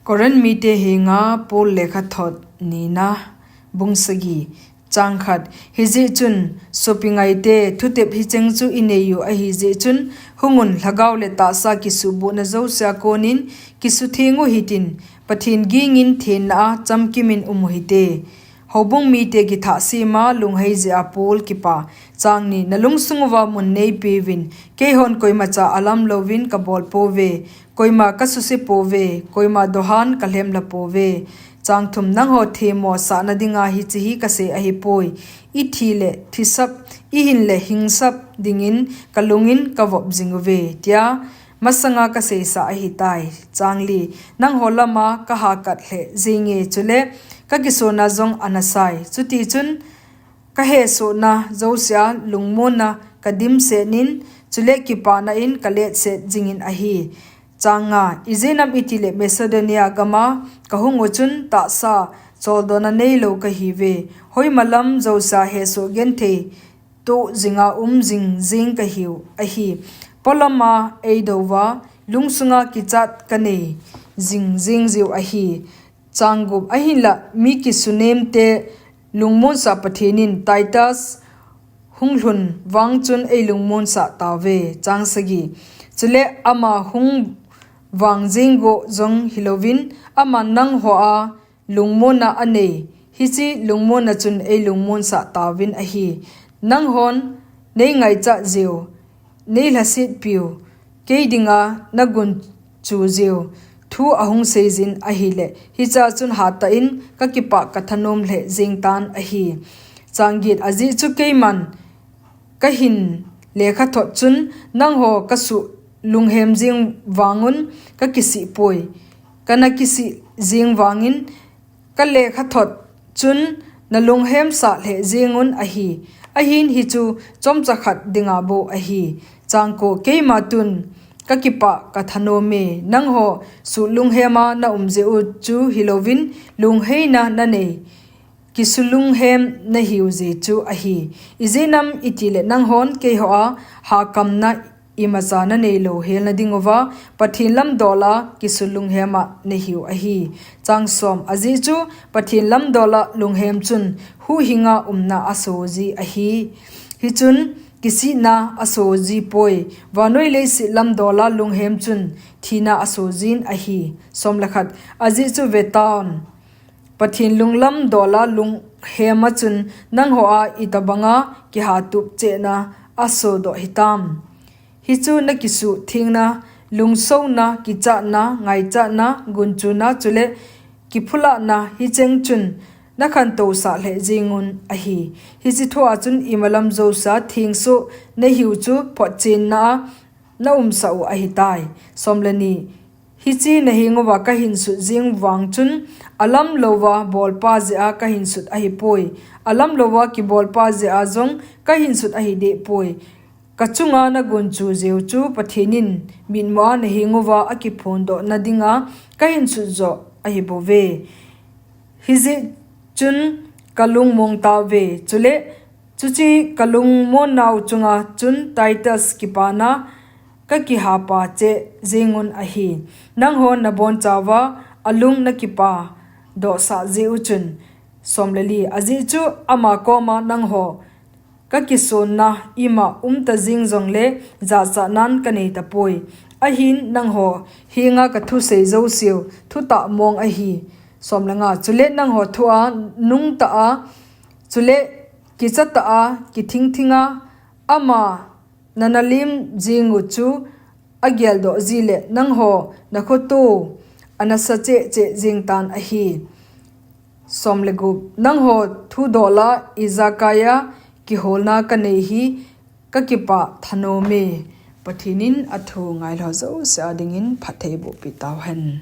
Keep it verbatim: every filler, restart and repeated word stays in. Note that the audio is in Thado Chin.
Korin mite henga Paul lekhathot nina, bung sagi, chang khat. Hijeh chun, sopi ngaite, thutep hicheng chu inei u ahi jeh chun, hungun lhagao le tahsa kisuhbutna jousea konin, kisutheng u hitin, Pathen gingin thenna a chamkimin um u hite. Houbung mite kithah sema lunghei jeh a Paul kipa. Chang ni, nalungsung uva mun neipeuvin, keihon koimacha alam louvin kabol pouve, koima kasuse pouve, koima dohan kalhem la pouve. Chang thum, nangho themmo sahna dinga hiche hi kasei ahipoi. Ithi le thisap, ihin le hingsap dingin kalungin kavop jing uve, tia masanga kaseisa ahitai. Chang li, nangho lama kahakat lheh jinge chule kakisona jong anasai. Chutichun, kahesohna jousea lungmonna kadimsetnin, chule kipana in kaletset jingin ahi. Chang nga, ijeh inem itile Macedonia gama kahung u chun tahsa choldona neilou kahiuve. Hoima lam jousea hesoh genthei toh jinga um jing jing kahiu ahi. Polama eidouva lungsunga kichat kanei jing jing jiu ahi. Chang gup, ahinla mi kisunemte lungmonsah Pathen in Titus hung lhun vang chun eilungmonsah tauve. Chang sagi, chule ama hung vang jeng go jong hilouvin, aman nangho a lungmonna anei, hiche lungmonna chun eilungmonsah tauvin ahi. Nanghon neingaichat jiu, neilhasetpiu, kei dinga nagunchu jiu thu ahung seijin ahile, hichea chun hatah in kakipah kathanom lheh jeng tan ahi. Chang get, ajeh chu keiman kahin lekhathot chun nangho kasuh lunghem jeng vangun kakisih poi. Kana kisih jeng vangin kalekhathot chun nalunghem sah lheh jengun ahi. Ahin hichu chomcha khat dinga bou ahi. Chang ko, keima tun kakipah kathanome, nangho suh lunghema naum jeh u chu hilouvin, lungheina nanei, kisulunghem nahiu jeh chu ahi. Ijeh inem itile nanghon keiho a hakamna imacha naneilou helna dinguva Pathen lamdola kisulunghema nahiu ahi. Chang som, ajeh chu Pathen lamdola lunghem chun huhhinga umna asoji ahi. Hichun kisihna asoji poi. Vannoi leiset lamdola lunghem chun thina asojin ahi. Som le khat, ajeh chu vetaon, Pathen lunglamdola lunghema chun nangho a itobanga kihatup chehna asodoh hitam. Hichu nakisuhthengna, lungsouna, kichatna, ngaichatna, gunchuna, chule kiphulahna hicheng chun nakhantousa lheh jengun ahi. Hiche thua chun imalam jousea thengsoh nahiu chu photchenna a naumsah u ahitai. Som le ni, hiche nahenguva kahinsut jeng vang chun alamlouva bolpa jeh a kahinsut ahipoi. Alamlouva kibolpa jeh a jong kahinsut ahidehpoi. Kachunga nagunchu jiu chu Pathen in mitmua nahenguva akiphondohna dinga kahinsut joh ahibouve. Hijeh chun kalungmong tauve. Chule chuche kalungmonnau chunga chun Titus kipana kakihapa cheh jengun ahi. Nanghon nabonchauva alung nakipadohsah jeh u chun. Som le li, ajeh chu ama koma nangho kakisonna ima umta jeng jongle jachatnan kaneitapoi. Ahin nangho henga kathusei jouseu thutah mong ahi. Som le nga, chule nangho thua nungtah a, chule kichatah a, kithingthinga, ama nanalem jengu chu ageldoh jile nangho nakhoto anasa cheh cheh jengtan ahi. Som le gup, nangho thudola ijakaia kiholna kanei hi kakipah thanome. Pathen in athu ngailhah jouse a dingin phattheibohpi tauhen.